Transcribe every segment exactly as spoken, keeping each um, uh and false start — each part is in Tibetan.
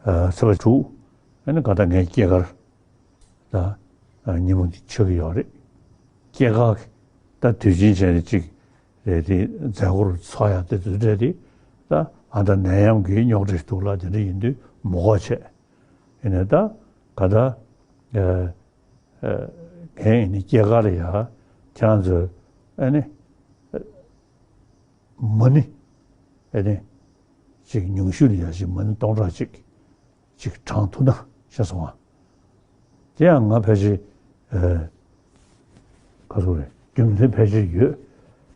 ཚེས་པ་དྲུག་ཨ་ནི་ག་ད་ངའི་སྐྱེས་སྐར་ད་ཉིན་མོ་འདི་ཆགས་ཀྱི་ཡོད་རེད། སྐྱེས་སྐར་གྱི་ད་དུས་ཆེན་བྱས་ནས་གཅིག་རེད་དེ། མཛད་སྒོར་ཚོགས་ཡག་དེ་དུས་རེད་དེ། ད་ཨ་ད་ནད་ཡམས་ཀྱི་རྙོག་དྲ་ཞིག་འདུག་ལ། དེ་འདྲ་ཡིན་དུས་མ་དགོས་བྱས། ཡིན་ནའི་ད་ག་ད་ངས་ཡིན་ནི་སྐྱེས་སྐར་ལ་ཡ་ཁྱེད་རང་ཚོས་ཨ་ནི་མ་ཎི་ཨ་ནི་ཅིག་ཉུང་ཤོས་ལ་ཡ་ཅིག་མ་ཎི་སྟོང་ཕྲག་ཅིག་ཅིག་བགྲང་ཐུབ་ན་ཤེས་སོང་ང་། དེ་ཡང་ང་ཕལ་ཆེར་ཨ་ག་ཚོད་རེད། རྒྱུ་མཚན་ཕལ་ཆེར་ཡོད།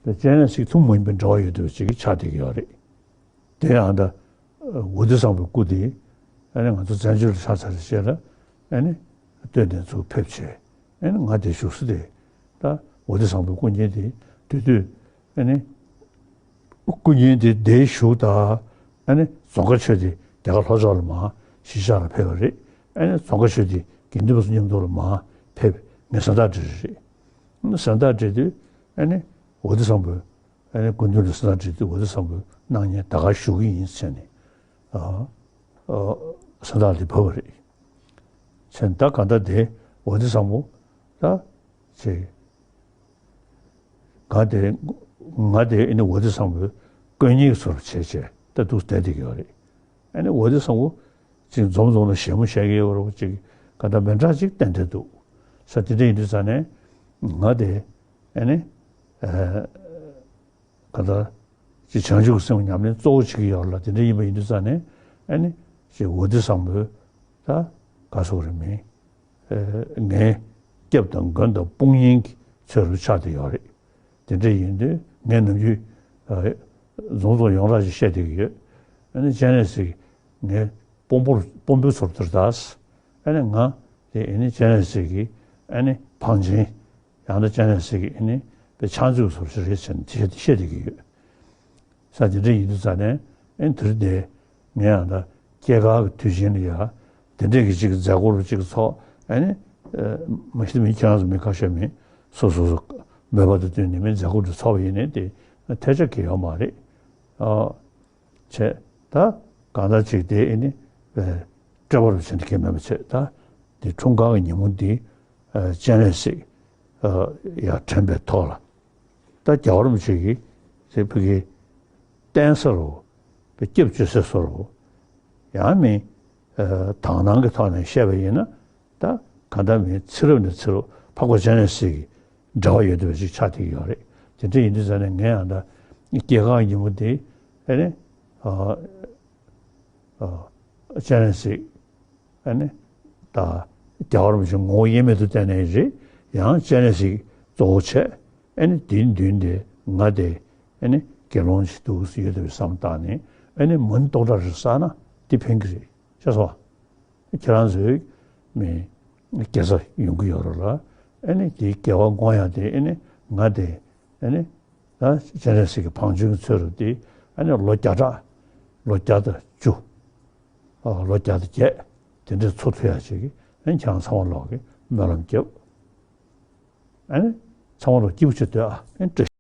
དེ་སྤྱན་རས་གཟིགས་ཐུན་མོང་མ་ཡིན་པའི་འབྲེལ་བ་ཡོད་བསྡད་པ་ཅིག་ཆགས་བསྡད་ཀྱི་ཡོད་རེད། དེ་ཡང་ད་ཝ་ཏི་བཟང་པོའི་སྐུ་དེ་ཨ་ནི་ང་ཚོ་བཙན་བྱོལ་ལ་ཆགས་ཚར་རྗེས་ལ་ཨ་ནི་སྟོད་ནས་ཚུར་ཕེབས་བྱས། ཨ་ནི་ང་དེ་བཞུགས་ས་དེ་ད་ཝ་ཏི་བཟང་པོའི་སྐུ་བརྙན་དེ་དེ་དུས་ཨ་ནི་སྐུ་བརྙན་དེ་དེར་བཞུགས་དང་། ཨ་ནི་རྫོང་དཀར་ཆོས་སྡེ་རྒྱ་གར་ལྷོ་ཕྱོགས་ལ་མར་གཞིས་ཆགས་ལ་ཕེབས་པ་རེད། ཨ་ནི་རྫོང་དཀར་ཆོས་སྡེ་དགེ་འདུན་པ་ཚོ་མཉམ་དུ་ལ་མར་ཕེབས། ངས་གཟེངས་རྟགས་སྤྲད་རེད། གཟེངས་རྟགས་སྤྲད་དུས་ཨ་ནི་ཝ་ཏི་བཟང་པོས་ཨ་ནི་སྐུ་མདུན་ལ་གཟེངས་རྟགས་སྤྲད་དུས་ཝ་ཏི་བཟང་པོའི་སྣང་བརྙན་ད་ག་ཞུ་གི་ཡིན་ཟེར་ནས་ཨ་ཨ་གཟེངས་རྟགས་དེ་ཕུལ་བ་རེད། བྱས་ད་ག་ད་དེ་ཝ་ཏི་བཟང་པོ་ད་ཅིག་ང་དེ་ང་དེ་ཨ་ནི་ཝ་ཏི་བཟང་པོའི་དཀོན་གཉེར་ཚོར་བྱས་བྱས་ད་འདུག་བསྡད་བསྡད་ཀྱི་ཡོད་རེད། ཨ་ནི་ཝ་ཏི་བཟང་པོ་ཅིག་འཛོམས་འཛོམས་ལ་བཞད་མོ་བཞད་ཀྱི་ཡོད་རེད་པ། ཅིག་ག་ད་མི་འདྲ་ཅིག་བསྟན་བསྡད་འདུག་ས། དེ་འདྲ་ཡིན་དུས་ཙང་ནས་ང་དེ་ཨ་ནི་ཨ་ག་ད་ཅིག་བྱང་ཆུབ་ཀྱི་སེམས་ཉམས་ལེན་གཙོ་བོ་བྱེད་ཀྱི་ཡོད་ལ། དེ་འདྲ་ཡིན་པ་ཡིན་དུས་ཙང་ནས་ཨ་ནི་ཅིག་ཝ་ཏི་བཟང་པོའི་ད་ག་ཟེར་དགོས་རེད། མིང་ངའི་སྐྱབས་དང་མགོན་དང་དཔུང་གཉེན་གྱི་ཚུལ་དུ་ཆགས་བསྡད་ཡོད་རེད། དེ་འདྲ་ཡིན་དུས་ངས་ནམ་རྒྱུན་རྫོང་རྫོང་ཡོངས་གྲགས་ཅིག་བཤད་བསྡད་ཀྱི་ཡོད། ཨ་ནི་སྤྱན་རས་གཟིགས་ངའི་དཔོན་པོ་དཔོན་པོའི་ཚུལ་དུ་ད། ཨ་ནི་ང་དེ་ཨ་ནི་སྤྱན་རས་གཟིགས་ཀྱི་ཨ་ནི་བང་ཆེན། ཡང་ན་སྤྱན་རས་གཟིགས་ཀྱི་ཨ་ནི་དཔེ་ཕྱག་མཛོད་ཚོ་ཞིག་རེད་ཟེར་ནས་དེ་བཤད་བསྡད་ཀྱི་ཡོད། ས་དེ་འདྲ་ཡིན་དུས་ཙང་ནས་ཨ་ནི་དེ་རིང་དེ་ངས་ཡང་ད་སྐྱེས་སྐར་གྱི་དུས་ཆེན་ལ་ཡ་དེ་འདྲས་ཀྱི་ཅིག་མཛད་སྒོ་རུ་ཅིག་ཚོགས། ཨ་ནི་མ་གཞི་མི་ཁྱེད་རང་ཚོ་མི་ཁ་ཤས་མི་སོ་སོ་སོ་མོས་པ་དང་བསྟུན་ནས་མི་མཛད་སྒོ་དེ་ཚོགས་པ་ཡིན་ནའི་དེ་ཐལ་ཆ་གང་ཡང་ཡོད་མ་རེད། ཨ། བྱས། ད་གང་ལྟར་ཅིག་དེ་ཨ་ནི་སྤྲད་པ་རུ་བྱས་ནས་ཁྱེད་མེད་པ་བྱས། ད་དེ་འཁྲུངས་སྐར་གྱི་ཉིན་མོ་འདི་སྤྱན་རས་གཟིགས་ཡར་དྲན་པའི་ཐོག་ལ་ད་རྒྱལ་བ་རིན་པོ་ཆེ་གིས་དེ་ཕ་གི་བསྟན་ས་རུ་སྐྱབས་བཅོལ་ས་སུ་རུ་ཡང་མིན་དག་སྣང་གི་ཐོག་ནས་བཤད་པ་ཡིན་ན། ད་གང་ལྟར་མིན་ཚེ་རབས་ནས་ཚེ་རབས་འཕགས་པ་སྤྱན་རས་གཟིགས་ཀྱི་འབྲེལ་བ་ཡོད་བསྡད་པ་ཞིག་ཆགས་བསྡད་ཀྱི་ཡོད་རེད། དེ་འདྲ་ཡིན་དུས་ཙང་ནས་ངས་ཡང་ད་སྐྱེས་སྐར་ཉིན་མོ་དེ་ཨ་ནི་ཨ་ཨ་སྤྱན་རས་གཟིགས་ཨ་ནི་ད་རྒྱལ་བ་རིན་པོ་ཆེ་ངོ་བོ་དབྱེར་མེད་དུ་བསྟན་ནའི་རེད། ཡང་སྤྱན་རས་གཟིགས་གཙོ་བོ་བྱས། ཨ་ནི་དེའི་མདུན་དེ་ང་དེ་ཨ་ནི་དགེ་སློང་ཞིག་འདུག་ཡོད་བསྡད་པའི་བསམ་བཏང་ནས་ཨ་ནི་མ་ཎི་སྟོང་ཕྲག་རེ་བསགས་ན་དེ་ཕན་གྱི་རེད། ཤེས་སོང་། ཁྱེད་རང་ཚོའི་མི་དགེ་རྩ་ཡོང་གི་ཡོད་རེད་ལ། ཨ་ནི་དེའི་དགེ་བ་བསྔོ་ཡག་དེ་ཨ་ནི་ང་དེ་ཨ་ནི་ད་སྤྱན་རས་གཟིགས་ཀྱི་བང་ཆེན་གྱི་ཚུལ་དུ་དེ་ཨ་ནི་ལོ་བརྒྱ་ཕྲག་ལོ་བརྒྱ་དང་བཅུ། ཨ་ལོ་བརྒྱ་དང་བརྒྱད། དེ་འདྲའི་འཚོ་ཐུབ་ཡག་ཅིག་གི་ཨ་ནི་ཁྱེད་རང་ཚང་མ་ལོག་གི་སྨོན་ལམ་རྒྱབ། ཨ་ནི་ཚང་མ་ལོག་སྐྱིད་པོ་བྱེད་སྡོད་ཨ། ཨ་ནི་བཀྲ་ཤིས།